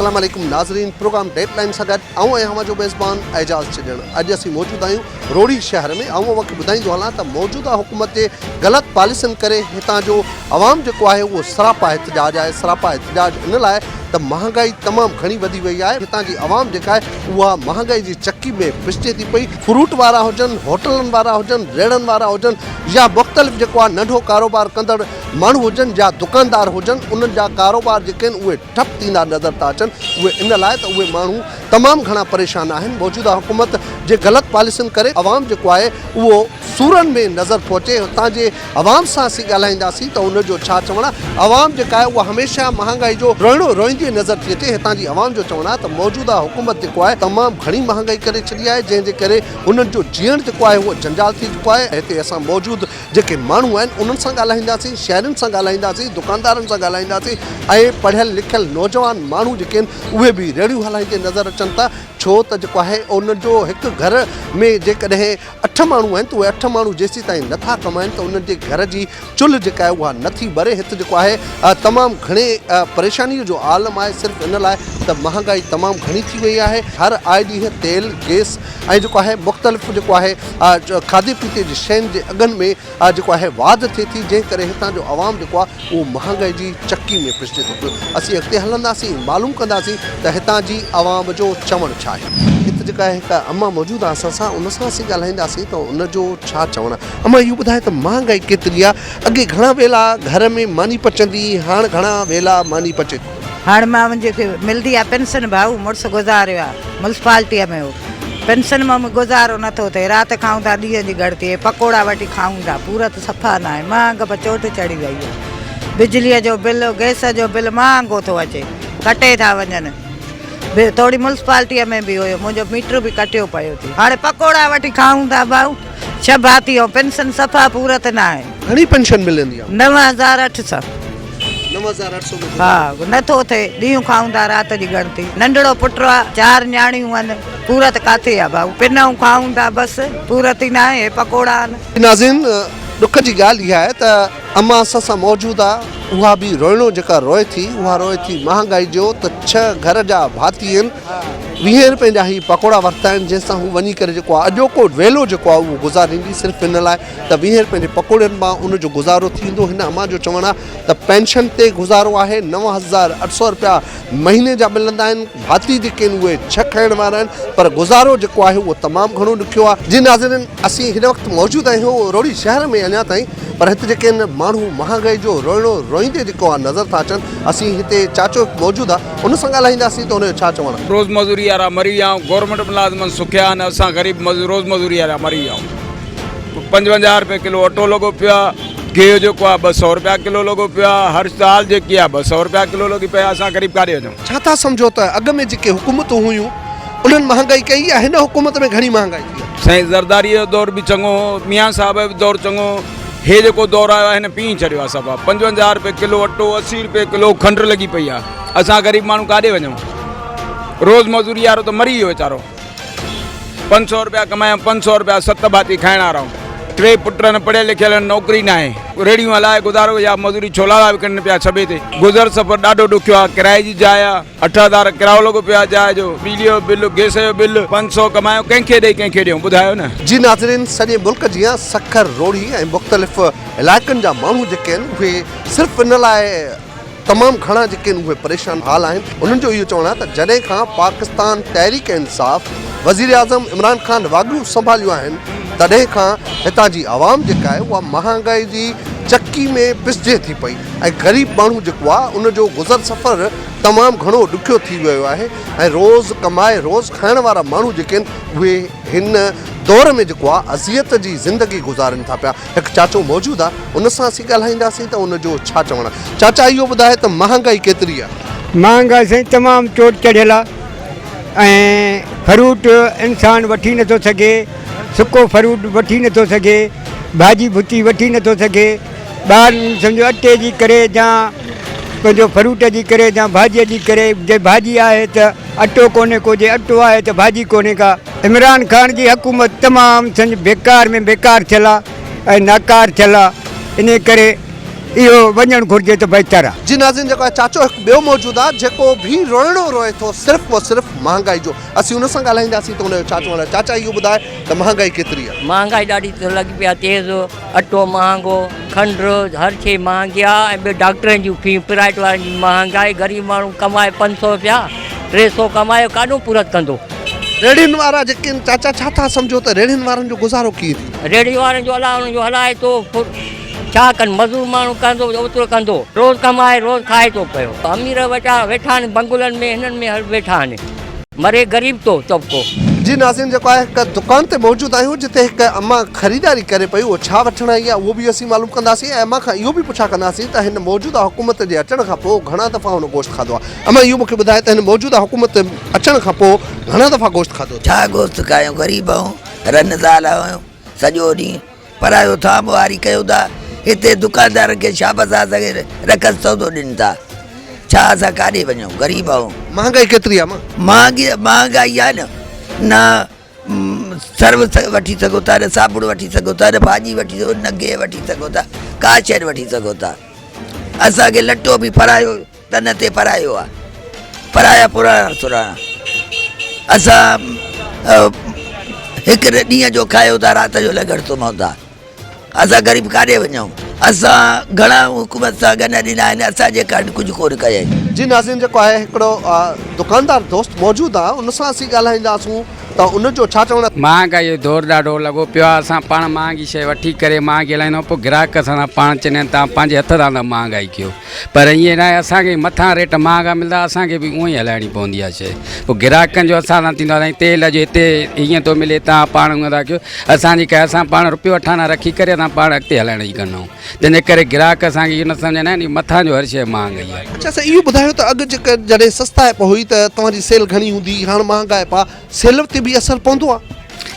السلام عليڪم ناظرين پروگرام ڊيٽ لائن سان گڏ آئون آهيان اوهان جو ميزبان اعجاز چڄڻ اڄ اسين موجود آهيون روهڙي شهر ۾ آئون اوهان کي ٻڌائيندو هلان ته موجوده حڪومت جي غلط پاليسين ڪري هتان جو عوام جيڪو آهي اهو سراپا احتجاج آهي سراپا احتجاج ان لاء ته مهانگائي تمام گهڻي وڌي وئي آهي هتان جي عوام جيڪا آهي اها مهانگائي جي چڪي ۾ پسجي ٿي پئي فروٽ وارا هجن هوٽلن وارا هجن ريڙهن وارا هجن يا مختلف جيڪو آهي ننڍو ڪاروبار ڪندڙ ماڻهو هجن يا دڪاندار هجن انهن جا ڪاروبار جيڪي آهن اهي ٺپ ٿيندا نظر ٿا اچن اهي ان لاء ته اهي ماڻهو تمام گهڻا پريشان آهن موجوده حڪومت جي غلط پاليسين ڪري عوام جيڪو آهي اهو سورن ۾ نظر ٿو اچي هتان جي عوام سان اسين ڳالهائينداسين ته ان جو ڇا چوڻ آهي عوام جيڪا آهي اها هميشه مهانگائي جو روئڻو روئيندي نظر ٿي اچي هتان جي عوام جو چوڻ آهي ته موجوده حڪومت جيڪو آهي تمام گهڻي مهانگائي ڪري ڇڏي آهي جنهن جي ڪري هنن جو جيئڻ جيڪو آهي اهو جنجال ٿي چڪو آهي هتي اسان موجود جيڪي ماڻهو آهن انهن سان ڳالهائينداسين، شهرين سان ڳالهائينداسين، دڪاندارن سان ڳالهائينداسين ۽ پڙهيل لکيل نوجوان ماڻهو جيڪي آهن اهي به ريڙهيون هلائيندي نظر اچن ٿا ڇو ته جيڪو آهي انهن جو هڪ گهر ۾ جيڪڏهن اٺ ماڻهو آهن ته اهي اٺ ماڻهو جيسيتائين نٿا ڪمائن ته انهن جي گهر جي چلهه جيڪا آهي اها نٿي ٻري هت جيڪو آهي تمام گهڻي پريشاني جو عالم آهي صرف ان لاء ته مهانگائي تمام گهڻي ٿي وئي آهي هر آئي ڏينهن تيل گيس ۽ جيڪو آهي مختلف جيڪو آهي کاڌي پيتي جي شين جي اگهن ۾ جيڪو آهي واڌ ٿئي ٿي جنهن ڪري هتان جو عوام جيڪو آهي اهو مهانگائي جي چڪي ۾ پسجي ٿو پيو اسين اڳتي هلنداسين ۽ معلوم ڪنداسين ته هتان جي عوام جو چوڻ ڇا آهي. هت جيڪا آهي هڪ اما موجود آهي اسان سان ان سان اسين ڳالهائينداسين ته ان جو ڇا چوڻ آهي اما اهو ٻڌايو ته مهانگائي ڪيتري آهي اڳي گهڻا ويلا گهر ۾ ماني پچندي هئي هاڻ گهڻا ويلا ماني پچي ٿي. هاڻ مان جيڪي ملدي آ پينسن ڀائو مڙس گذاريو آ ملسپالٽيء ۾ هو پينسن مان به گذارو نٿو ٿئي رات کائون ٿا ڏينهن جي ڳڙتي هي پڪوڙا وٺي کائون ٿا پورت صفا ناهي مهانگ به چوٽ چڙهي وئي آ بجليء جو بل گئس جو بل مهانگو ٿو اچي ڪٽي ٿا وڃن به ٿوري ملسپالٽيء ۾ به هيو منهنجو ميٽر به ڪٽيو پيو ٿي هاڻي پڪوڙا وٺي کائون ٿا ڀائو ڇهه ڀاتي ۽ پينسن صفا پورت ناهي. گهڻي پينشن ملندي آ؟ 9800. 9800 ۾ ها نٿو ٿئي ڏينهن کائون ٿا رات جي ڳڻتي ننڍڙو پٽ آ چار نياڻيون آهن پورت ڪاٿي آ ڀائو پنئون کائون ٿا بس پورت ئي ناهي هي پڪوڙا آهن. ناظرين ڏک جي ڳالهه اها آهي ته امان اسان سان موجود آ اها به روئڻو جيڪا روئي ٿي اها روئي ٿي مهانگائي جو ته ڇهه گهر جا ڀاتي آهن ويهين روپين جا هي پڪوڙا ورتا آهن جنهن سان هو وڃي ڪري جيڪو آ اڄوڪو ويلو جيڪو آ اهو گذاريندي صرف ان لاء ته ويهين روپين جي پڪوڙين مان ان جو گذارو ٿيندو هن امان جو چوڻ آ ته پينشن تي گذارو آهي 9800 روپيا مهيني جا ملندا آهن ڀاتي جيڪي آهن اهي ڇهه کائڻ وارا آهن پر گذارو جيڪو آهي اهو تمام گهڻو ڏکيو آهي. جي ناظرين اسين هن وقت موجود آهيون روهڙي شهر ۾ اڃا تائين پر هت جيڪي آهن ماڻهو مهانگائي جو روئڻو روئيندي جيڪو آهي نظر ٿا اچن اسين هتي چاچو هڪ موجود آهي ان سان ڳالهائينداسين ته ان جو ڇا چوڻ آهي. روز مزوري وارا مري ويا آهيون گورنمينٽ ملازمن سکيا آهن اسان غريب روز مزوري وارا مري ويا آهيون 55 روپيه ڪلو اٽو لڳو پيو آهي گيهه جيڪو آهي 200 روپيا ڪلو لڳو پيو آهي هر دال جيڪي آهي 200 روپيا ڪلو لڳي پئي آهي اسان غريب ڪاڏي وڃون. ڇا ٿا سمجهو ته اڳ ۾ جيڪي حڪومتون هيون انهن مهانگائي ڪئي يا هن حڪومت ۾ گهڻي مهانگائي ٿي آهي؟ سائين زرداري جو دور به چڱو هو، ميان صاحب جو به دور چڱو هو، هي جيڪو دور آيو آهي هن پيهي ڇڏيو آهي صفا 55 روپيه ڪلو اٽو 80 روپيه ڪلو کنڊ لڳي پئي آهي اسان غريب ماڻهو ڪاڏي وڃون روز مزوري وارو ته مري ويو ويچارو. 500 روپيا ڪمايم 500 روپيا ست ڀاتي کائڻ وارا آهيون ٽي پٽ آهن پڙهيل لکيل آهن نوڪري ناهي ريڙهيون هلائي گذارو يا مزوري ڇولا ٿا وڪڻن پيا ڇٻي تي گذر سفر ڏاڍو ڏکيو آهي ڪرائي جي جاء آهي 8000 ڪرايو لڳو پيو آهي جاء جو بجلي جو بل گئس جو بل 500 ڪمايو ڪنهن کي ڏئي ڪنهن کي ڏيون ٻڌايو نه. جي ناظرين سڄي ملڪ جيان سکر روهڙي ۽ مختلف علائقن جا ماڻهو جيڪي آهن اهي صرف ان لاء تمام گهڻا جيڪي آهن اهي پريشان حال آهن انهن جو اهو چوڻ آهي ته جڏهن کان پاڪستان تحريڪ انصاف وزيراعظم عمران خان واڳون سنڀاليون آهن تڏهن کان هتان جي عوام جيڪا آهي اها مهانگائي جي چڪي ۾ پسجي ٿي پئي ۽ غريب ماڻهو جيڪو آهي ان جو گذر سفر تمام گهڻو ڏکيو ٿي ويو آهي ۽ روز ڪمائي روز کائڻ وارا ماڻهو جيڪي آهن اهي هن دور ۾ جيڪو آهي اذيت جي زندگي گذارين ٿا پيا هڪ چاچو موجود آ ان سان اسين ڳالهائينداسين ته ان جو ڇا چوڻ آ. چاچا اهو ٻڌاء ته مهانگائي ڪيتري آ؟ مهانگائي سائين تمام چوٽ چڙهيل آ ۽ فروٽ انسان وٺي نٿو سگهي سڪو فروٽ وٺي نٿو سگهي ڀاڄي ڀتي وٺي نٿو سگهي ٻار سمجهو اٽي جي ڪري يا پنهنجو فروٽ جي ڪري يا ڀاڄي جي ڪري جي ڀاڄي آهي ته اٽو ڪونهي ڪو جي اٽو آهي ته ڀاڄي ڪونهي ڪا. عمران خان جي حڪومت تمام سمجهه بيڪار ۾ بيڪار ٿيل آ ۽ ناڪار ٿيل آ انهي ڪري اهو وڃڻ گهرجي ته بهتر آ. جي ناظرين جيڪو آهي چاچو هڪ ٻيو موجود آ جيڪو به روئڻو روئي ٿو صرف و صرف مهانگائي جو اسين ان سان ڳالهائينداسين ته ان جو ڇا چوڻ آهي چاچا اهو ٻڌاء ته مهانگائي ڪيتري آ. مهانگائي ڏاڍي لڳي پئي آ تيز اٽو مهانگو کنڊ هر شي مهانگي آ ۽ ٻيو ڊاڪٽرن جون فيون پرائيٽ وارن جي مهانگائي غريب ماڻهو ڪمائي 500 رپيا 300 ڪمائي ڪاڏو پورت ڪندو. ريڙهين وارا جيڪي آهن چاچا ڇا ٿا سمجهو ته ريڙهين وارن جو گذارو ڪيئن ٿيندو. ريڙهي وارن جو الله انهن جو هلائي ٿو ڇا ڪن مزور ماڻهو ڪندو اوترو ڪندو روز ڪمائي روز کائي ٿو پيو امير ويچارا ويٺا آهن بنگلن ۾ هنن ۾ هر ويٺا آهن مري غريب ٿو طبقو. جي ناظرين جيڪو آهي هڪ دڪان تي موجود آهيون جتي هڪ اما خريداري ڪري پئي اهو ڇا وٺڻ آئي آهي اهو به اسين معلوم ڪنداسين ۽ اما کان اهو به پڇا ڪنداسين ته هن موجوده حڪومت جي اچڻ کان پوء گهڻا دفعا هن گوشت کاڌو آهي اما اهو مونکي ٻڌاء ته هن موجوده حڪومت اچڻ کان پوء گهڻا دفعا گوشت کاڌو اٿئي. ڇا گوشت کايون غريب آهيون رن زال آهيون سڄو ڏينهن پرايو ٿانء ٻهاري ڪيون ٿا، هتي دڪاندارن کي شابس آ اسان کي رکس سودو ڏين ٿا، ڇا اسان ڪاڏي وڃون، غريب آهيون. مهانگائي ڪيتري آ مان؟ مهانگي مهانگائي آ نه، نه سرف وٺي سگهو ٿا، نه صابڻ وٺي سگهو ٿا، نه ڀاڄي وٺي سگهو، نه گيهه وٺي سگهو ٿا، ڪا شيء نه وٺي سگهو ٿا. اسان کي لٽو به پرايو تن تي پرايو آ، پرايا پراڻا سراڻا. اسان هڪ ڏينهن جو کايو ٿا، رات جو لڳڙ سمهون ٿا. اسان غريب ڪاڏي وڃون؟ اسان گهڻا حڪومت سان ڳن ڏنا آهن، اسان جي ڪارڻ ڪجهه ڪونه ڪيائين. جي ناظرين جيڪو آهي هڪڙو دڪاندار دوست موجود آ ان سان اسين ڳالهائينداسون ته ان جو ڇا چوڻ آ. مهانگائي جو دور ڏاڍو لڳو پيو آ اسان پاڻ مهانگي شيء وٺي ڪري مهانگي هلائيندا آهيون پوء گراهڪ اسان سان پاڻ چوندا آهن توهان پنهنجي هٿ تان ٿا مهانگائي ڪيو. پر ائين ناهي اسان کي مٿان ريٽ مهانگا ملندا اسان کي به اونئن ئي هلائڻي پوندي آهي شيء پوء گراهڪن جو اسان سان ٿيندو آهي سائين تيل اڄ هتي هيئن ٿو ملي تان پاڻ هونئن ٿا ڪيو اسان جي ڪا اسان پاڻ روپيو اٺانا رکي ڪري اسان پاڻ اڳتي هلائڻ جي ڪندا آهيون تنهن جي ڪري گراهڪ اسان کي اهو نه سمجهندا آهن مٿان جو هر شيء مهانگائي آهي. اڇا سائين اهو ٻڌايو ته اڳ جيڪا جڏهن سستائپ هئي ته توهان جي سيل گهڻي هوندي هئي هاڻ مهانگائپ آهي سيل تي به اثر پوندو آهي؟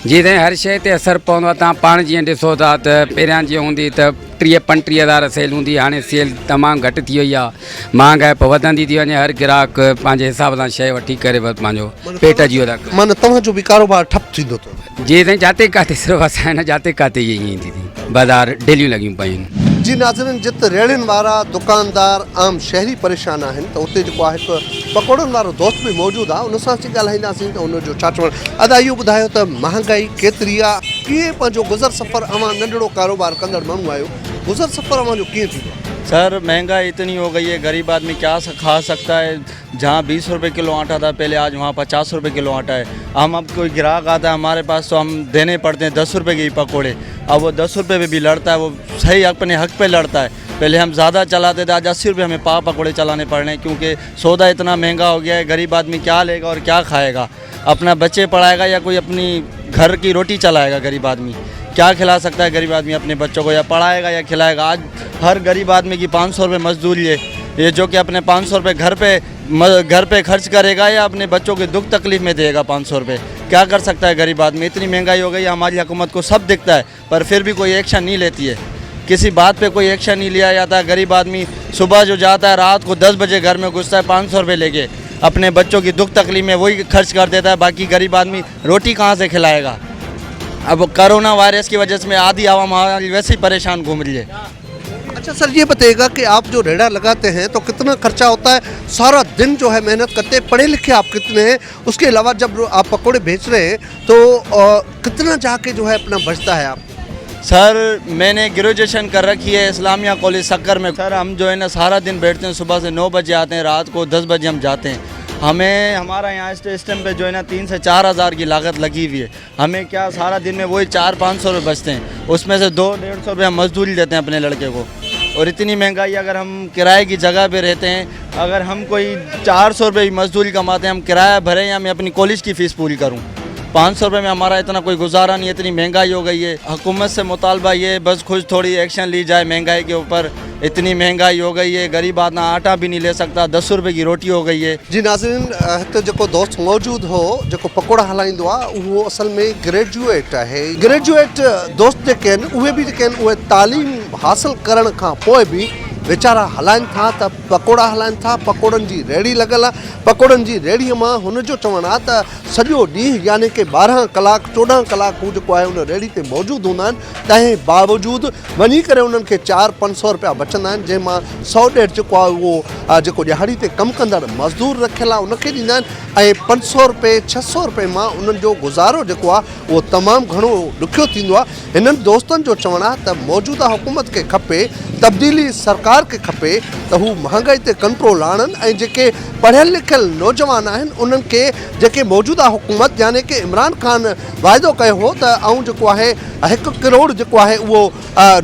جي سائين هر شيء تي اثر پوندو آهي تان پاڻ جيئن ڏسو ٿا ته پهريان جيئن هوندي ته ٽيهه پنٽيهه هزار سيل هوندي هاڻي سيل تمام گهٽ ٿي وئي آهي مهانگائپ وڌندي ٿي وڃي هر گراهڪ پنهنجي حساب سان شيء وٺي ڪري بس پنهنجو پيٽ جي ادا معنيٰ توهان جو به ڪاروبار ٺپ ٿيندو ٿو وڃي. جي سائين جاتي ڪاتي صرف اسان نه جاتي ڪاتي ائين ئي ٿي ٿي بازار ڊيليون لڳيون پيون آهن. جي ناظرين جت ريڙهين وارا دڪاندار عام شهري پريشان آهن ته اتي جيڪو آهي هڪ پڪوڙن وارو دوست به موجود آهي ان سان اسين ڳالهائينداسين ته ان جو ڇا چوڻ ادا اهو ٻڌايو ته مهانگائي ڪيتري آ ڪيئن پنهنجو گذر سفر اوهان ننڍڙو ڪاروبار ڪندڙ ماڻهو آهيو گذر سفر اوهان جو ڪيئن ٿيندو آ؟ سر مهنگائي اتني هو گئي هي غريب آدمي ڪيا کا سکتا هي جهان بيس روپي ڪلو آٽا ٿا پهلي آج وهان پچاس روپي ڪلو آٽا هي هم اب ڪوئي گراهڪ آتا هي هماري پاس تو هم ديني پڙتي هي دس روپي ڪي پڪوڙي اب وو دس روپي پي بي لڙتا هي وو صحيح اپني حق پي لڙتا هي پهلي هم زياده چلاتے ٿي آج اسي روپي همي پاء پڪوڙي چلانے پڙ رهي هي ڪيونڪه سودا اتنا مهنگا هو گيا هي غريب آدمي ڪيا لي گا اور ڪيا کائي گا اپنا بچي پڙهائي گا يا ڪوئي اپني گهر ڪي روٽي چلائي گا غريب آدمي ڪيا کلا سکتا هي غريب آدمي اپني بچو ڪو يا پڙهائي گا يا کلائي گا آج هر غريب آدمي ڪي پانچ سو روپي مزدوري هي يي جو ڪي اپني پانچ سو روپي گهر پي گهر پي خرچ ڪري گا يا اپني بچو ڪي دک تڪليف ۾ the گا پانچ سو روپي ڪيا ڪر سکتا هي غريب آدمي اتني مهنگائي هو گئي هماري حڪومت ڪو سب دکتا هي پر ڦر ڀي ڪوئي ايڪشن نهي ليتي هي ڪسي بات پي ڪوئي ايڪشن نهي ليا جاتا غريب آدمي صبح جو جاتا هي رات ڪو دس بجي گهر ۾ گهستا هي پانچ سو روپي لي ڪي اپني بچو ڪي دک تڪليف ۾ وهي خرچ ڪر ديتا هي باقي غريب آدمي روٽي ڪهان سي کلائي گا اب ڪورونا وائرس ڪي وجه سي آڌي عوام ويسي هي پريشان گهوم رهي هي. اچھا سر یہ بتائیے گا کہ آپ جو ریڑا لگاتے ہیں تو کتنا خرچہ ہوتا ہے سارا دن جو ہے محنت کرتے ہیں پڑھے لکھے آپ کتنے ہیں اس کے علاوہ جب آپ پکوڑے بیچ رہے ہیں تو کتنا جا کے جو ہے اپنا بچتا ہے آپ کو؟ سر میں نے گریجویشن کر رکھی ہے اسلامیہ کالج سکر میں سر ہم جو ہے نا سارا دن بیٹھتے ہیں صبح سے 9 بجے آتے ہیں رات کو 10 بجے ہم جاتے ہیں ہمیں ہمارا یہاں اسٹیشن پہ جو ہے نا 3 سے 4 ہزار کی لاگت لگی ہوئی ہے ہمیں کیا سارا دن میں وہی 4-5 سو روپے بچتے ہیں اس میں سے 2-150 روپے ہم مزدوری دیتے ہیں اپنے لڑکے کو اور اتنی مہنگائی اگر ہم کرائے کی جگہ پہ رہتے ہیں اگر ہم کوئی 400 روپے مزدوری کماتے ہیں ہم کرایہ بھریں یا میں اپنی کالج کی فیس پوری کروں 500 روپے میں ہمارا اتنا کوئی گزارا نہیں اتنی مہنگائی ہو گئی ہے حکومت سے مطالبہ یہ بس کچھ تھوڑی ایکشن لی جائے مہنگائی کے اوپر اتنی مہنگائی ہو گئی ہے غریب آدمی آٹا بھی نہیں لے سکتا 10 روپے کی روٹی ہو گئی ہے۔ جي ناظرين هت جيڪو دوست موجود هو جيڪو پڪوڙا هلائيندو آهي اهو اصل ۾ گريجوئيٽ آهي گريجوئيٽ دوست جيڪي آهن اهي به جيڪي آهن اهي تعليم حاصل ڪرڻ کان پوء به ويچارا هلائن ٿا ته پڪوڙا هلائن ٿا، پڪوڙن جي ريڙهي لڳل آهي، پڪوڙن جي ريڙهي مان هن جو چوڻ آهي ته سڄو ڏينهن يعني ڪي 12 ڪلاڪ 14 ڪلاڪ هو جيڪو آهي ان ريڙهي تي موجود هوندا آهن، تنهن باوجود وڃي ڪري انهن کي چار پنج سئو رپيا بچندا آهن، جنهن مان سئو ڏيڍ جيڪو آهي اهو جيڪو ڏهاڙي تي ڪم ڪندڙ مزدور رکيل آهي ان کي ڏيندا آهن ۽ پنج سئو رپئي ڇهه سئو رپئي مان انهن جو گذارو جيڪو آهي اهو تمام گهڻو ڏکيو ٿيندو آهي. هنن دوستن جو چوڻ آهي ته موجوده حڪومت کي کپي تبديلي سرڪار کي کپي ته هو مهانگائي تي ڪنٽرول آڻن ۽ جيڪي پڙهيل لکيل نوجوان آهن انهن کي جيڪي موجوده حڪومت يعني ڪي عمران خان واعدو ڪيو هو ته آئون جيڪو آهي هڪ ڪروڙ جيڪو آهي اهو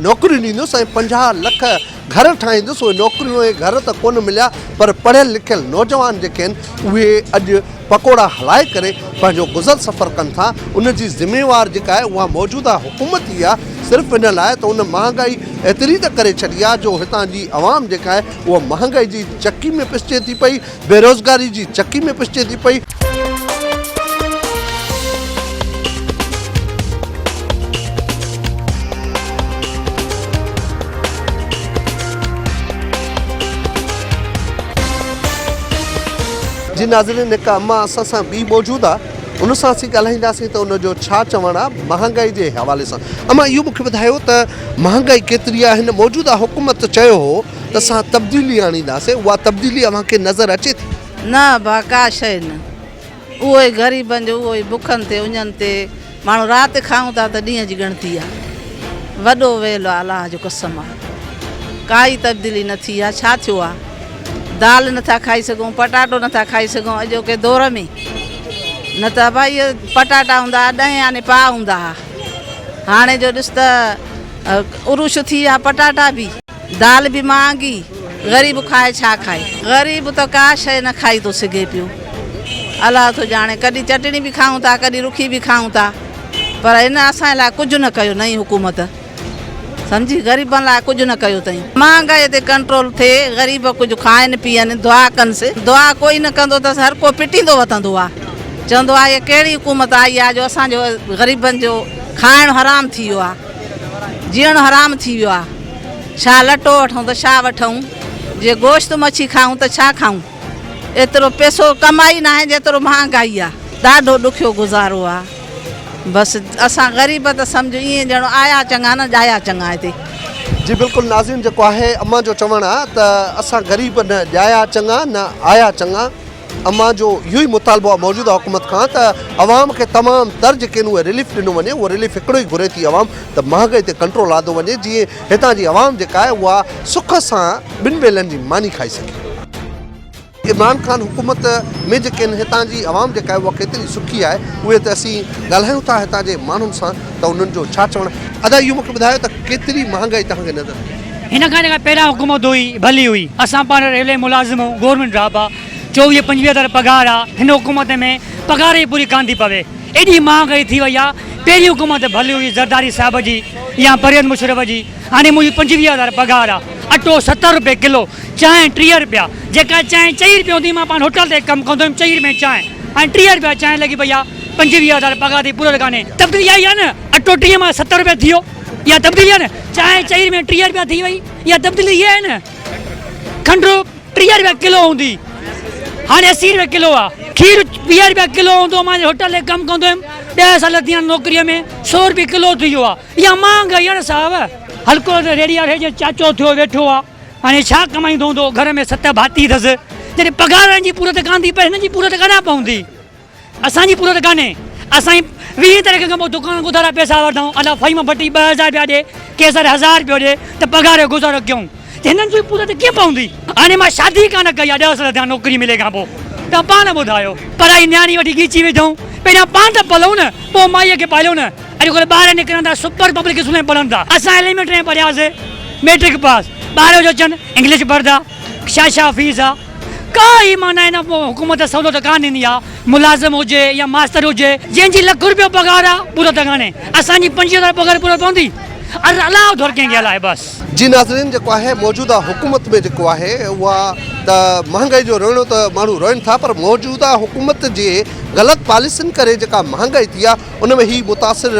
نوڪريون ڏيندس ۽ 50 لک گهر ٺاهيندس اهي نوڪريون ۽ گهر ته ڪونه مليا پر پڙهيل لکيل نوجوان جيڪي آهن اهي اڄ پڪوڙا هلائي ڪري پنهنجو گذر سفر ڪن ٿا ان جي ذميوار جيڪا آهي اها موجوده حڪومت ئي آهي صرف ان لاء ته ان مهانگائي ايتري ته ڪري ڇڏي آهي جو هتان جي عوام جيڪا آهي اها مهانگائي جي چڪي ۾ پسجي ٿي پئي بيروزگاري جي چڪي ۾ پسجي ٿي پئي. جي ناظرين هڪ اما اسان سان ٻي موجود آ ان سان اسين ڳالهائينداسين ته ان جو ڇا چوڻ آ مهانگائي جي حوالي سان اما اهو مونکي ٻڌايو ته مهانگائي ڪيتري آ هن موجوده حڪومت چيو هو ته اسان تبديلي آڻينداسين اها تبديلي اوهان کي نظر اچي ٿي؟ نه ڀا ڪا شيء نه. اهو ئي غريبن جو اهو ئي بکن تي اڃن تي ماڻهو رات کائون ٿا ته ڏينهن جي ڳڻتي آ. وڏو ويل آ الله جو قسم آ. ڪائي تبديلي نه ٿي آ ڇا ٿيو آ. دال نه ٿا کائي سگهون پٽاٽو نه ٿا کائي سگهون اڄوڪي دور ۾ نه ته ڀا اهي پٽاٽا هوندا ها ڏهين آني پاء هوندا ها هاڻي جو ڏس ته عروش ٿي ويا پٽاٽا به. دال به مهانگي، غريب کائي ڇا کائي. غريب ته ڪا شيء نه کائي ٿو سگهي پيو. الله ٿو ڄاڻي ڪڏهن چٽڻي به کائون ٿا ڪڏهن رکي به کائون ٿا پر هن اسان لاء ڪجهه نه ڪيو نئين حڪومت سمجهي غريبن لاء ڪجهه نه ڪيو اٿئين. مهانگائي تي ڪنٽرول ٿئي غريب ڪجهه کائن پيئن دعا ڪنس دعا ڪوئي نه ڪندو اٿس هر ڪو پٽيندو وتندو آ چوندو آ هيء ڪهڙي حڪومت آئي آ جو اسان جو غريبن جو کائڻ حرام ٿي ويو آ. جيئڻ حرام ٿي ويو آ. ڇا لٽو وٺون ته ڇا وٺون، جي گوشت مڇي کائون ته ڇا کائون. ايترو پئسو ڪمائي ناهي جيترو مهانگائي آ. ڏاڍو ڏکيو گذارو آ. بس اسان غريب ته سمجهه ائين ڄڻ آيا چڱا نه ڄايا چڱا هتي. جي بلڪل ناظرين جيڪو آهي امان جو چوڻ آ ته اسان غريب نه ڄايا چڱا نه آيا چڱا. امان جو اهو ئي مطالبو آهي موجوده حڪومت کان ته عوام کي تمام تر جيڪي آهن اهي رليف ڏنو وڃي اهو رليف هڪڙو ئي گهري ٿي عوام ته مهانگائي تي ڪنٽرول آندو وڃي جيئن هتان جي عوام جيڪا آهي اها سک سان ٻن ويلن جي ماني کائي سگهي. عمران خان حڪومت ۾ جيڪي آهن هتان جي عوام جيڪا آهي اها ڪيتري سکي آهي اهي ته اسين ڳالهايون ٿا هتان جي ماڻهن سان ته انهن جو ڇا چوڻ ادا اهو مونکي ٻڌايو ته ڪيتري مهانگائي توهان کي نظر اچي ٿي؟ هن کان جيڪا پهريان حڪومت هئي ڀلي هئي اسان پاڻ ريلوي ملازم آهيون گورنمينٽ جاب آ 24 25 هزار پگهار آ هن حڪومت ۾ پگهار ئي پوري ڪانه ٿي پوي ايڏي مهانگائي ٿي وئي آ پهرين حڪومت ڀلي هئي زرداري صاحب جي يا پرويز مشرف جي هاڻي منهنجي 25 هزار پگهار آ اٽو 70 روپيه ڪلو چانهه 30 روپيا جيڪا چانهه چئي روپيه هوندي مان پاڻ هوٽل تي ڪم ڪندو هيم چئي روپيه چانهه هاڻي 30 روپيا چانهه لڳي پئي آ 25 هزار پگهار ٿي پورو ڪانهي تبديلي آئي آ نه اٽو 30 مان 70 روپيه ٿي ويو اها تبديلي آهي نه چانهه چئي روپيه 30 روپيا ٿي وئي اها تبديلي اها آهي نه کنڊ 30 روپيا ڪلو هوندي هاڻي 80 روپيا ڪلو آ کير 20 روپيا ڪلو هوندو مان هوٽل تي ڪم ڪندو هيم 10 سال ٿي ويا نوڪري ۾ 100 روپيا ڪلو ٿي ويو آ اها مهانگائي آهي نه صاحب هلڪو ريڙهي واري جي چاچو ٿيو ويٺو آ هاڻي ڇا ڪمائيندو هوندو گهر ۾ ست ڀاتي اٿس جڏهن پگهار هن جي پورت ڪانه ٿي پئي هن جي پورت ڪڏهن پوندي اسان جي پورت ڪانهي اسان جي ويهين تاريخ کان پوء دڪان گذارا پئسا ورتائون ادا فهيم ڀٽي 2000 رپيا ڏي قيصر 1000 رپيو ڏي ته پگهار جو گذارو ڪيون ته هنن جي پورت ڪيئن پوندي هاڻي مان شادي ڪانه ڪئي آ 10 سال ٿيا نوڪري ملي کان پوء توهان پاڻ ٻڌايو پرائي نياڻي وٺي ڳيچي وڌئون پهريان پاڻ ته پلئون نه پوء مائيء کي پاليو نه اڄڪلهه ٻار نڪرن ٿا سپر پبلڪ اسڪول ۾ پڙهن ٿا اسان ايليمينٽري ۾ پڙهياسي ميٽرڪ پاس ٻار جو اچن انگلش پڙهندا ڇا ڇا فيس آ ڪا ئي معنيٰ هن حڪومت سهولت ڪانه ڏني آ ملازم هجي يا ماستر هجي جنهن جي لک روپيو پگهار آ پورت ڪانهي اسان جي 25 هزار پگهار پورت پوندي الله ڌر ڪنهن کي هلائي بس. جي ناظرين جيڪو آهي موجوده حڪومت ۾ جيڪو آهي اها ته مهانگائي جو روئڻو ته ماڻهو روئن ٿا پر موجوده حڪومت جي غلط پاليسين ڪري جيڪا مهانگائي ٿي آهي ان ۾ هي متاثر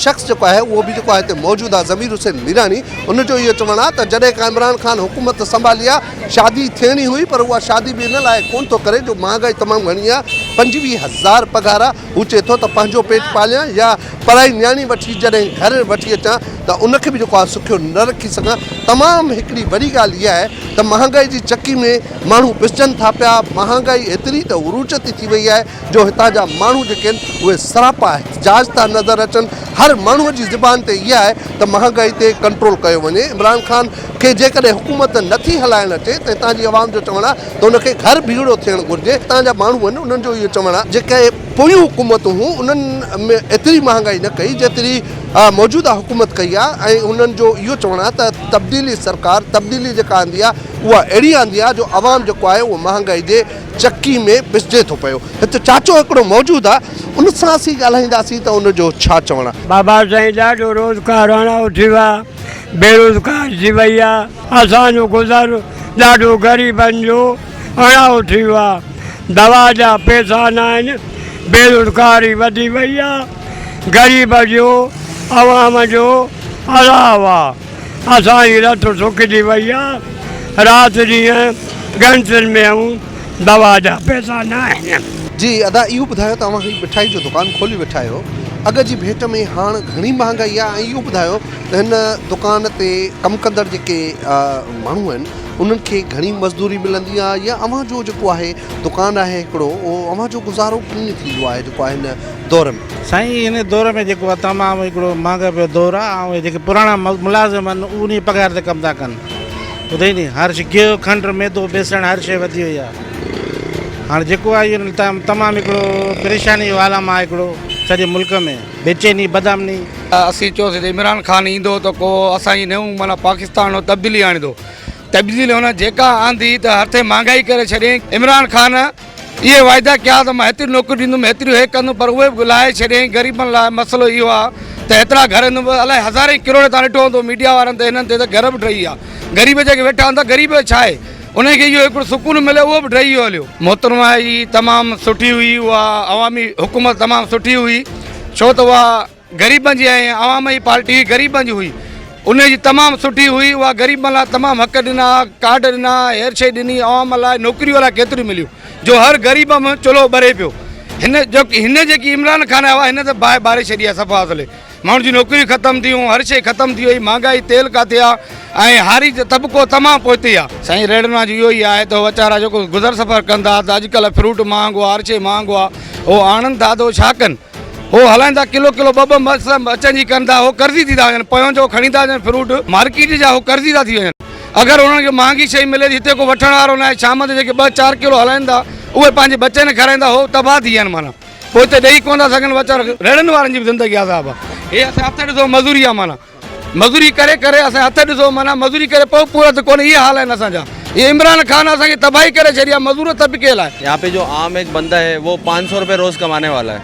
شخص جيڪو آهي اهو به جيڪو آهي هتي موجود آهي ضمير حسين ميراڻي ان جو اهو چوڻ آهي ته جڏهن کان عمران خان حڪومت سنڀالي آهي شادي ٿيڻي هئي پر اها شادي به ان لاء ڪونه ٿو ڪري جو مهانگائي تمام گهڻي آهي 25 هزار پگهار آهي هو چئي ٿو ته پنهنجو پيٽ پاليان يا پرائي نياڻي وٺي جڏهن گهر وٺي اچان ته ان کي به جيڪو آهي سکيو نه رکي سگهان. تمام هڪڙي وڏي ڳالهه اها آهي ته مهانگائي جي چڪي ۾ ماڻهو پسجن ٿا پيا، مهانگائي ايتري ته عروج تي ٿي وئي آهي جو هتان جا ماڻهو جيڪي آهن اهي سراپا احتجاج ٿا نظر اچن، هر ماڻهو جي زبان تي اها آهي ته مهانگائي تي ڪنٽرول ڪيو وڃي، عمران خان کي جيڪڏهن حڪومت نٿي هلائڻ اچي ته هتان جي عوام جو چوڻ آهي ته ان کي گهر ڀيڙو ٿيڻ گهرجي، هتان جا ماڻهو آهن انهن جو اهو چوڻ آهي جيڪي پويون حڪومتون هيون انهن ۾ ايتري مهانگائي نه ڪئي جيتري موجوده حڪومت ڪئي آهي ۽ انهن جو اهو چوڻ آهي ته تبديلي سرڪار تبديلي جيڪا آندي آهي اها اهڙي آندي آهي جو عوام جيڪو آهي اهو مهانگائي جي چڪي ۾ پسجي ٿو پيو. هت چاچو هڪڙو موجود آهي ان سان اسين ڳالهائينداسين ته ان جو ڇا چوڻ آهي. بابا سائين ڏاڍو روزگار اڻائو ٿي ويو آ بيروزگار ٿي وئي آ اسان جو گذر ڏاڍو غريبن جو اڻائو ٿي ويو آ دوا جا پيسا ناهن بيروزگاري وڌي وئي آ غريب جو عوام جو الاء آ اسان جي رت سڪجي وئي آ رات ڏينهن ڳڻتين ۾ آهيون دوا جا پيسا ناهن. جي ادا اهو ٻڌايو ته اوهان هي مٺائي جو دڪان کولي ويٺا آهيو اڳ جي ڀيٽ ۾ هاڻ گهڻي مهانگائي آهي ۽ اهو ٻڌايو ته هن دڪان تي ڪم ڪندڙ جيڪي ماڻهو آهن انهن کي گهڻي مزدوري ملندي آهي يا اوهان جو جيڪو آهي دڪان آهي هڪڙو اهو اوهان جو گذارو ڪيئن ٿيندو آهي جيڪو آهي هن دور ۾. سائين هن دور ۾ جيڪو آهي تمام هڪڙو مهانگائي جو دور آهي ۽ جيڪي پراڻا ملازم آهن اهي انهي پگهار تي ڪم ٿا ڪن ٻڌئي ني هر شي گيهه کنڊ ميدو بيسڻ هر شي وڌي وئي آهي هاڻي جيڪو آهي اهو تمام هڪڙو پريشاني جو عالم آهي هڪڙو سڄي ملڪ ۾ بيچيني بدامني. اسين چيوسين ته عمران خان ايندو ته ڪو اسان جي نئون معنيٰ پاڪستان تبديلي آڻيندو تبديلي هن جيڪا آندي ته هٿين مهانگائي ڪري ڇڏيائين عمران خان اهي واعدا ڪيا ته مان هيتريون نوڪريون ڏيندم هيتريون هي ڪندم پر اهي به لاهي ڇڏيائين غريبن لاء مسئلو اهو آهي ته هيترا گهر الائي هزارين ڪروڙين تان ڏٺو هوندو ميڊيا وارن تي هنن تي ته گهر به ڊهي ويا غريب جيڪي ويٺا هوندا غريب جو ڇا آهي انهن کي اهو هڪڙو سڪون ملي اهو به ڊهي ويو هليو. محترمه جي تمام سٺي هئي اها عوامي حڪومت تمام سٺي هئي ڇو ته اها غريبن جي ۽ عوام جي پارٽي غريبن جي هئي ان جي تمام سٺي هئي اها غريبن لاء تمام حق ڏنا ڪارڊ ڏنا هير شي ڏني عوام لاء نوڪريون الاء ڪيتريون مليون جو هر غريب ۾ چلهو ٻري پيو هن جو هن جيڪي عمران خان آيو آهي هن ته باهه ٻاري ڇڏي آهي صفا اصلي ماڻهن جون نوڪريون ختم ٿيون هر شي ختم ٿي وئي مهانگائي تيل ڪاٿي آ ۽ هاري طبقو تمام پوئتي آ. سائين ريڙهن وارن جو اهو ئي آهي ته هو ويچارا جيڪو گذر سفر ڪن ٿا ته اڄڪلهه فروٽ مهانگو آ هر شي مهانگو آ هو آڻن ٿا ته هو ڇا ڪن هو هلائن ٿا ڪلو ڪلو ٻه ٻه مس اچن جي ڪن ٿا هو قرضي ٿي ٿا وڃن پويون جو کڻي ٿا وڃن فروٽ مارڪيٽ جا هو قرضي ٿا ٿي وڃن اگر انهن کي مهانگي شئي ملي ٿي هتي ڪو وٺڻ وارو ناهي شام تي جيڪي ٻه چار ڪلو هلائن ٿا اهي پنهنجي ٻچن کي کارائين ٿا هو تباهه ٿي ويا آهن معنيٰ پوء هتي ڏئي ڪونه ٿا سگهن ويچارا ريڙهن وارن جي به زندگي عذاب آهي هي اسان هٿ ڏسو مزوري آهي معنيٰ مزوري ڪري ڪري اسان هٿ ڏسو معنيٰ مزوري ڪري پوء پورت ڪونه اهي حال آهن اسان جا هي عمران خان اسان کي تباهي ڪري ڇڏي آهي مزور طبقي لاء. يهان پي جو عام ايڪ بنده هي وو پانچ سو روپي روز ڪماني والا هي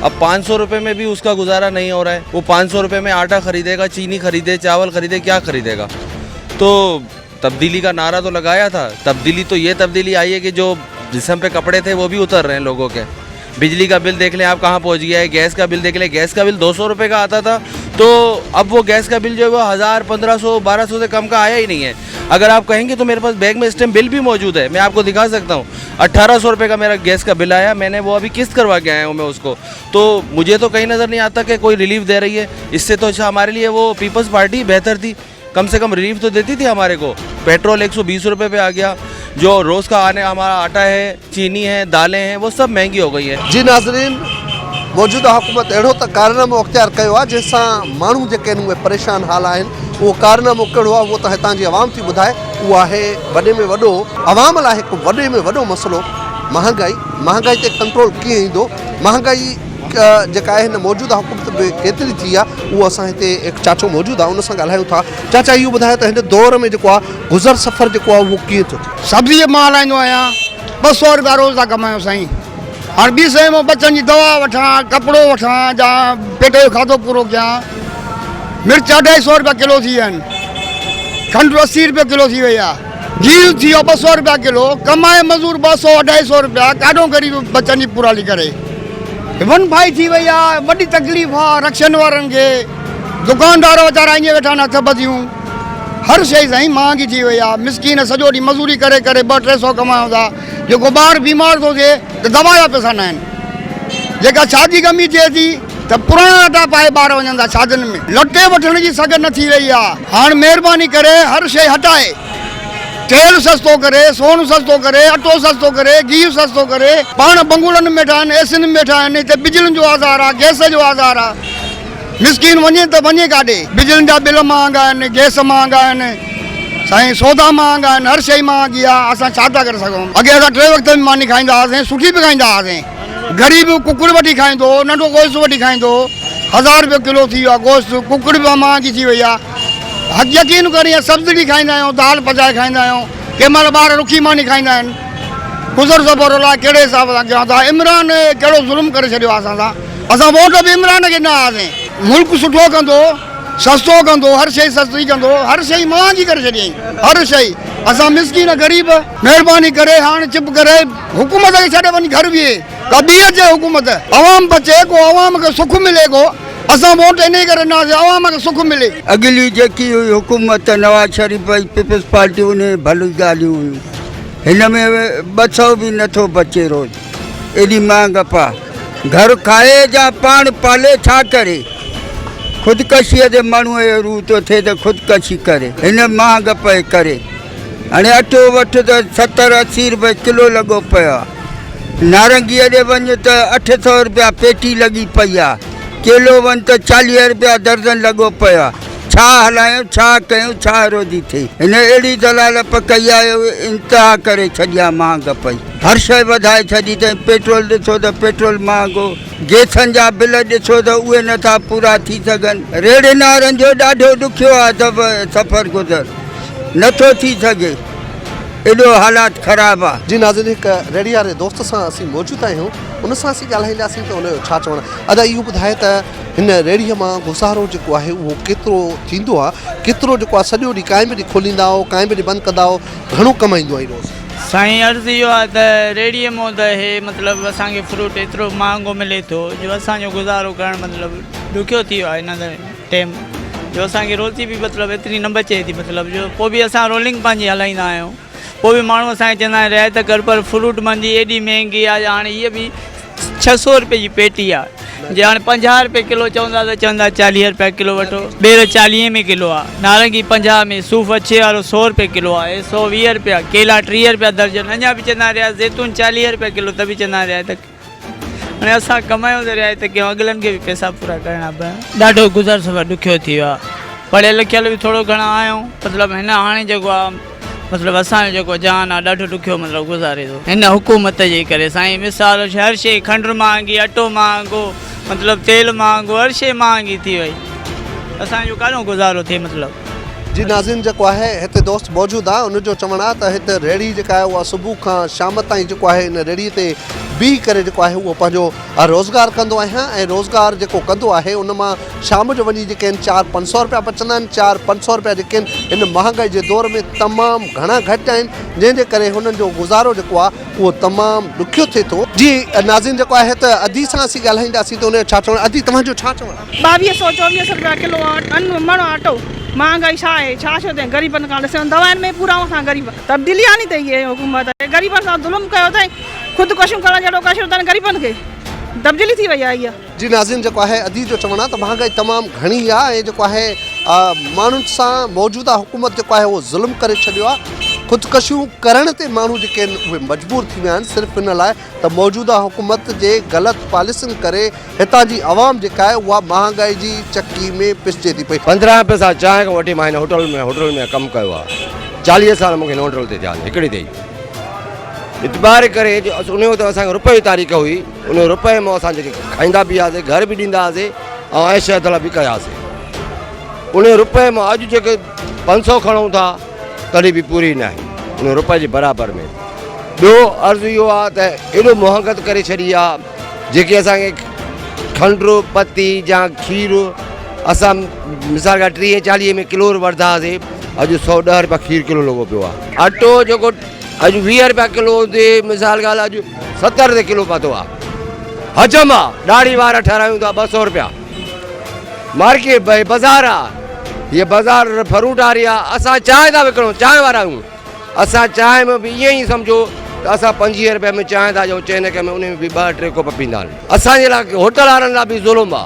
اب پانچ سو روپي مين بي اس ڪا گذارا نهين هو رها هي وو پانچ سو روپي مين آٽا خريدي گا چيني خريدي چاول خريدي ڪيا خريدي گا تو تبديلي ڪا نعرا تو لگايا ٿا تبديلي تو يه تبديلي آئي هي ڪي جو جسم پي ڪپڙي ٿي وو بي اتر رهي هين لوگو ڪي بجلي کا بل ديک لين آپ کهان پهچ گيا هي گيس کا بل ديک لين گيس کا بل 200 روپي کا آتا ٿا تو اب وو گيس کا بل جو هي وو هزار 1500 1200 سي کم کا آيا هي نهين هي اگر آپ کهين گي تو ميري پاس بيگ مين اس ٽائم بل بي موجود هي مين آپ کو دکا سکتا هون 1800 روپي کا ميرا گيس کا بل آيا مين ني وو ابي قسط کروا کے آيا هون مين اس کو تو مجهي تو کهين نظر نهين آتا ڪي ڪوئي رليف the رهي هي اس سي تو اچها هماري ليي وو پيپلز پارٽي بهتر ٿي کم سي کم رليف تو ديتي ٿي هماري ڪو پيٽرول 120 روپي پي آ گيا جو روز کا آني همارا آٽا هي چيني هي دالين هي وو سب مهنگي هو گئي هي. جي ناظرين موجوده حڪومت اهڙو ته ڪارنامو اختيار ڪيو آهي جنهن سان ماڻهو جيڪي آهن اهي پريشان حال آهن اهو ڪارنامو ڪهڙو آهي اهو ته هتان جي عوام ٿي ٻڌائي اهو آهي وڏي ۾ وڏو عوام لاء هڪ وڏي ۾ وڏو مسئلو مهانگائي مهانگائي تي ڪنٽرول ڪيئن ايندو مهانگائي جيڪا آهي هن موجوده حڪومت ۾ ڪيتري ٿي آهي اهو اسان هتي هڪ چاچو موجود آهي ان سان ڳالهايون ٿا چاچا اهو ٻڌايو ته هن دور ۾ جيڪو آهي گذر سفر جيڪو آهي اهو ڪيئن ٿو ٿئي؟ سبزي مان هلائيندو آهيان 200 روپيا روز ٿا ڪمايون سائين هاڻ ٻي سئي مان ٻچن جي دوا وٺان ڪپڙو وٺان جا پيٽ جو کاڌو پورو ڪيان مرچ اڍائي سو روپيا ڪلو ٿي ويا آهن کنڊ 80 روپيا ڪلو ٿي وئي آهي. گيهه ٿي ويو 200 رپيا ڪلو، ڪمائي مزور 200 250 رپيا، ڪاڏو غريب ٻچن جي پورالي ڪري. ون فائي ٿي وئي آ، وڏي تڪليف آ رڪشن وارن کي، دڪاندار ويچارا ائين ويٺا آهن هٿ ٻڌيون. هر شيء سائين مهانگي ٿي وئي آ، مسڪين سڄو ڏينهن مزوري ڪري ڪري ٻه ٽي سو ڪمايون ٿا، جيڪو ٻار بيمار ٿو ٿئي ته دوا جا پئسا ناهن. جيڪا شادي غمي ٿئي ٿي ته پراڻا لٽا پائي ٻار وڃن ٿا شادين ۾. لٽي وٺڻ جي سگهه نه ٿي رهي آ. هاڻ مهرباني ڪري هر شيء هٽائي تيل سستو ڪري، سون سستو ڪري، اٽو سستو ڪري، گيهه سستو ڪري. پاڻ بنگلن ۾ ويٺا آهن، ايسين ۾ ويٺا آهن، هتي بجلين جو آزار آ، گئس جو آزار آ. مسڪين وڃي ته وڃي ڪاڏي؟ بجلين جا بل مهانگا آهن، گئس مهانگا آهن، سائين سودا مهانگا آهن، هر شيء مهانگي آ، اسان ڇا ٿا ڪري سگهون؟ اڳي اسان ٽي وقت به ماني کائيندا هئاسين، سٺي به کائيندا هئاسين. غريب ڪڪڙ وٺي کائيندو هو، ننڍو گوشت وٺي کائيندو هو، هزار رپيو ڪلو ٿي ويو آهي گوشت، ڪڪڙ به مهانگي ٿي وئي آهي. حق يقين ڪر اها سبزڙي کائيندا آهيون، دال پچائي کائيندا آهيون، ڪنهن مهل ٻار رکي ماني کائيندا آهن. گذر سفر الاء ڪهڙي حساب سان ڪيون ٿا. عمران ڪهڙو ظلم ڪري ڇڏيو آهي اسان سان. اسان ووٽ به عمران کي ڏنا هئاسين. ملڪ سٺو ڪندو، سستو ڪندو، هر شيء سستي ڪندو، هر شيء مهانگي ڪري ڇڏيائين، هر شيء. اسان مسڪين غريب. مهرباني ڪري هاڻ چپ ڪري حڪومت کي ڇڏي وڃي گهر ويهي ڪا ٻي اچي حڪومت عوام بچي ڪو عوام کي سک ملي ڪو اسان ووٽ انهي ڪري ڏناسين عوام کي سک ملي. اڳلي جيڪي هئي حڪومت نواز شريف ۽ پيپلز پارٽي انهي ۾ ڀليون ڳالهيون هيون هن ۾ 200 به نٿو بچي روز ايڏي مهانگپ آ گهر کائي جا پاڻ پالي ڇا ڪري خودڪشيء تي ماڻهوء جو روح ٿو ٿئي ته خودڪشي ڪري هن مهانگپ جي ڪري. هاڻي اٽو وٺ ته ستر 80 روپيه ڪلو لڳو پيو آ. نارنگيء ڏي وڃ ته 800 روپيا پيٽي لڳي پئي آ. ڪيلو وڃ ته 40 روپيا درزن لڳو پيو آ. ڇا هلايون ڇا ڪيون ڇا روزي ٿئي. هن اهڙي ذلالپ ڪئي آ جو انتها ڪري ڇڏي آ مهانگ پئي. هر شيء وڌائي ڇڏي اٿئي. پيٽرول ڏسو ته پيٽرول مهانگو. گيسن جا بل ڏسو ته اهي نٿا پورا ٿي سگهن. ريڙهين وارن جو ڏاڍو ڏکيو آ سفر گذر. نٿو ٿي سگهي ايڏو حالات خراب آ. جي ناظرين هڪ ريڙهي واري دوست سان اسين موجود آهيون ان سان اسين ڳالهائينداسين ته ان جو ڇا چوڻ آهي ادا اهو ٻڌاء ته هن ريڙهي مان گذارو جيڪو آهي اهو ڪيترو ٿيندو آهي ڪيترو جيڪو آهي سڄو ڏينهن ڪائين بجي کوليندا آهيو ڪائين بجي بند ڪندا آهيو گهڻو ڪمائيندو آهين روز. سائين عرض اهو آهي ته ريڙهي مون ته هي مطلب اسان کي فروٽ ايترو مهانگو ملي ٿو جو اسان جو گذارو ڪرڻ مطلب ڏکيو ٿي ويو آهي هن ٽيم جو اسان کي روزي به مطلب ايتري نه بچي ٿي مطلب جو پوء به اسان رولنگ پنهنجي هلائيندا آهيون پوء به ماڻهو اسان کي چوندا آهن رعايت ڪر پر فروٽ منجي ايڏي مهنگي آهي هاڻي هيء به 600 روپئي جي پيٽي آهي جي هاڻي 50 روپئي ڪلو چوندا ته چوندا 40 روپيا ڪلو وٺو ٻير 40 ۾ ڪلو آهي نارنگي 50 ۾ صوف اڇي وارو 100 روپئي ڪلو آهي 120 روپيا ڪيلا 30 روپيا درجن اڃا به چوندا رهيا زيتون 40 روپيا ڪلو ته به چوندا رهيا هاڻي اسان ڪمايون ته رعايت ڪيون اڳلن کي به پئسا پورا ڪرڻا پيا. ڏاڍو گذر سفر ڏکيو ٿي ويو آهي پڙهيل لکيل به ٿورو گهڻا آهيون مطلب هن هاڻي جيڪو آهي مطلب اسان جو جيڪو جهان آهي ڏاڍو ڏکيو مطلب گذاري ٿو هن حڪومت جي ڪري سائين مثال هر شيء کنڊ مهانگي اٽو مهانگو مطلب تيل مهانگو هر شيء مهانگي ٿي وئي اسان جو ڪاڏو گذارو ٿئي مطلب. جي ناظرين جيڪو آهي هتي دوست موجود آهي ان جو چوڻ آهي ته هت ريڙهي جيڪا آهي اها صبح کان شام تائين جيڪو آهي ان ريڙهي تي بيهي ڪري جيڪو آهي اهو پنهنجو روزگار ڪندو آهيان ۽ روزگار جيڪو ڪندو آهي ان مان شام جو وڃي جيڪي آهن چار پنج سئو روپيا بچندا آهن چار پنج سئو روپيا جيڪي آهن هن مهانگائي جي دور ۾ تمام گهڻا گهٽ آهن جنهن جي ڪري هنن جو گذارو جيڪو آهي اهو تمام ڏکيو ٿئي ٿو. جي ناظرين جيڪو آهي ته ادي سان اسين ڳالهائينداسين ته ان جو ڇا چوڻ ادي توهان جو ڇا چوڻ آهي. ٻاويهه سئو چوويهه سئو رپيا ڪلو ان مڻ اٽو مهانگائي ڇا آهي ڇا ڇو اٿئي غريبن کان ڏسو دوائن ۾ پورا اسان غريب تبديلي آني اٿئي هي حڪومت غريبن سان ظلم ڪيو اٿئي خودڪشيون ڪرڻ جهڙو ڪشيو اٿن غريبن کي تبديلي ٿي وئي آهي هيء. جي ناظرين جيڪو آهي ادي جو چوڻ آهي ته مهانگائي تمام گهڻي آهي ۽ جيڪو آهي ماڻهن سان موجوده حڪومت جيڪو آهي اهو ظلم ڪري ڇڏيو آهي خودڪشيون ڪرڻ تي ماڻهو جيڪي آهن اهي مجبور ٿي ويا آهن صرف ان لاء ته موجوده حڪومت جي غلط پاليسين ڪري هتان جي عوام جيڪا آهي اها مهانگائي جي چڪي ۾ پسجي ٿي پئي. 15 پئسا چانهه کان وٺي مان هن هوٽل ۾ هوٽل ۾ ڪم ڪيو آهي 40 سال مون کي هن هوٽل تي ٿيا آهن هڪڙي تي ئي اعتبار ڪري جو ان وقت اسان کي روپئي جي تاريخ هئي ان روپئي مان اسان جيڪي کائيندا به هئاسي گهر به ڏيندا هئاسي ۽ عيش طلب به ڪياسي ان روپئي مان اڄ جيڪي 500 کڻون ٿا تڏهن به پوري ناهي ان روپئي جي برابر ۾ ٻيو عرض اهو آهي ته ايڏو مهانگت ڪري ڇڏي آهي جيڪي اسان کي کنڊ پتي يا کير اسان مثال کان 30 40 ۾ ڪلو وٺندا هئاسي اڄ 110 رپيا کير ڪلو لڳو پيو آ. اٽو جيڪو اڄ 20 رپيا ڪلو هوندي مثال ڳالهه اڄ 70 تي ڪلو پاتو آ. حجم آ ڏاڙهي وار ٺهرايون ٿا 200 رپيا. مارڪيٽ بازار آ هي بازار فروٽ واري آ اسان چانهه ٿا وڪڻون چانهه وارا آهيون اسان چانهه ۾ به ائين ئي سمجهو ته اسان 25 رپيا ۾ چانهه ٿا ڏيون چئن ۾ ان ۾ به ٻه ٽي ڪوپ پيندا آهن اسان جي لاء هوٽل وارن لاء به ظلم آ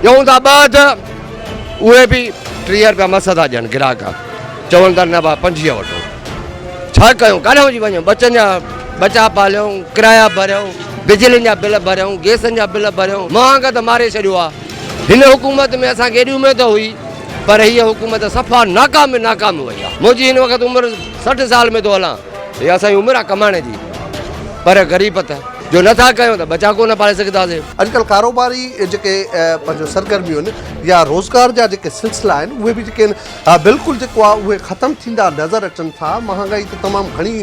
ڏيون ٿا ٻه اڌ اهي به 30 رپيا مس ٿا ڏين گراهڪ چون ٿا نه ڀاء 25 وٺو ڇا ڪيون ڪاڏانهن وڃي وڃون ٻچن جا ٻچا پاليون ڪرايا ڀريون بجلين جا بل ڀريون گيسن جا بل ڀريون مهانگا ته ماري ڇڏيو آ هن حڪومت ۾ اسان کي ايڏي اميد هئي پر هيء حڪومت صفا ناڪام ۾ ناڪام وئي آ منهنجي هن وقت عمر 60 سال ۾ ٿو هلان هي اسان جي عمر آ ڪمائڻ جي پر غريب ته جو نه ٿا ڪيون ته ٻچا ڪو نه پالي سگهنداسين. اڄڪلهه ڪاروباري جيڪي پنهنجو سرگرميون آهن يا روزگار جا جيڪي سلسلا آهن اهي به جيڪي آهن بلڪل جيڪو آهي اهي ختم ٿيندا نظر اچن ٿا. مهانگائي ته تمام گهڻي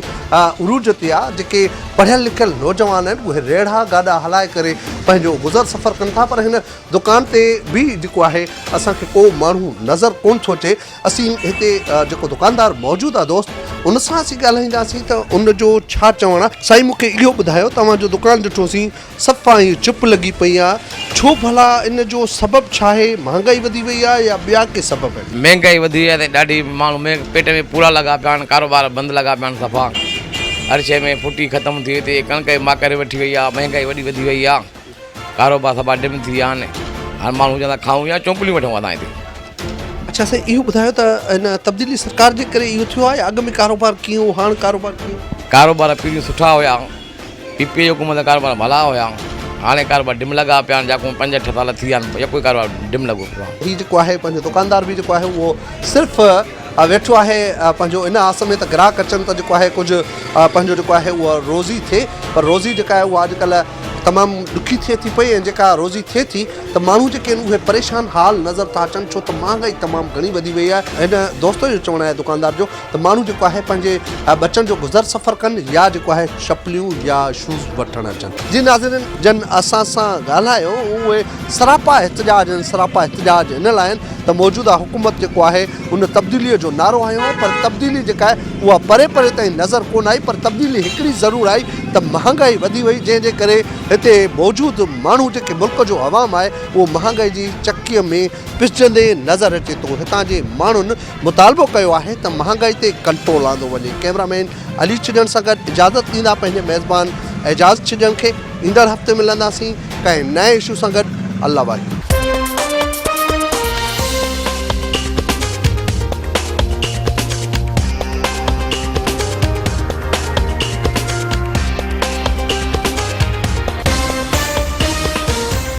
عروج تي آهي جيڪي پڙهيل لکيل نوجوان آهن اهي ريڙها گاڏا هلائي ڪري پنهنجو گذر سفر ڪن ٿا پر هن دڪان تي به جيڪو آهي اسان کي ڪو ماڻهو نظر ڪونه ٿو اچي. اسين هتي جيڪو دڪاندار موجود آهي دوست ان سان اسين ڳالهائينداسين ته ان جو ڇا چوڻ آهي. سائين مون کي اهو ٻڌايو توهان جو دڪان ڏٺوسين صفا ائين چپ لڳي پئي آهي ڇو ڀلا ان جو سبب ڇا آهي مهانگائي وڌي وئي آهي يا ٻيا ڪي سبب آهن. مهنگائي وڌي وئي آهي سائين ڏاڍي ماڻهو ۾ پيٽ ۾ پورا لڳا پيا آهن ڪاروبار بند لڳا پيا آهن صفا هر شيء ۾ ڦٽي ختم ٿي وئي ٿي ڪڻڪ جي ماڪري وٺي وئي آهي مهنگائي وڏي وڌي وئي آهي ڪاروبار صفا ڊم ٿي ويا آهن هاڻ ماڻهو چوندا کائون يا چونپليون وٺون اسان هتي. اڇا سائين اهو ٻڌايو ته هن تبديلي سرڪار جي ڪري اهو ٿيو آهي يا اڳ ۾ ڪاروبار ڪيئن هو هاڻ ڪاروبار ڪيئن؟ ڪاروبار پهريون سٺا هيا پي پي جي حڪومت ۾ ڪاروبار ڀلا هيا هاڻي ڪاروبار ڊم لڳا پيا آهن جاڪو پنج اٺ سال ٿي ويا آهن يڪو ئي ڪاروبار ڊم لڳو پيو آهي. هي جيڪو آهي پنهنجو دڪاندار به جيڪو آهي اهو صرف ويٺو آهي پنهنجو ان آس ۾ ته گراهڪ اچن ته جيڪو آهي ڪجهه پنهنجو جيڪو آهي اهو روزي ٿئي پر روزي جيڪا آهي اها اڄڪلهه تمام ڏکي ٿئي ٿي پئي ۽ جيڪا روزي ٿئي ٿي ته ماڻهو جيڪي آهن اهي پريشان حال نظر ٿا اچن ڇو ته مهانگائي تمام گهڻي وڌي وئي آهي هن دوست جو چوڻ آهي دڪاندار جو ته ماڻهو جيڪو آهي پنهنجي ٻچن جو گذر سفر ڪن يا جيڪو آهي چپليون يا شوز وٺڻ اچن. جي ناظرين جن اسان سان ڳالهايو اهي سراپا احتجاج آهن سراپا احتجاج ان لاء آهن ته موجوده حڪومت جيڪو آهي ان تبديلي جو نعرو هنيو آهي پر تبديلي جيڪا آهي اها پري پري تائين نظر ڪونه آئي پر تبديلي هڪڙي ضرور آئي ته مهانگائي وڌي وئي جنهن جي ڪري هتي موجود ماڻهو جيڪي ملڪ جو عوام آهي اهو مهانگائي جي چڪيء ۾ پسجندي نظر اچي ٿو هتان جي ماڻهن مطالبو ڪيو آهي ته مهانگائي تي ڪنٽرول آندو وڃي ڪئميرا مين علي ڇڄڻ سان گڏ اجازت ڏيندا پنهنجي ميزبان اعجاز ڇڄڻ کي ايندڙ هفتي ملنداسين ڪنهن نئين اشو سان گڏ الله واهي.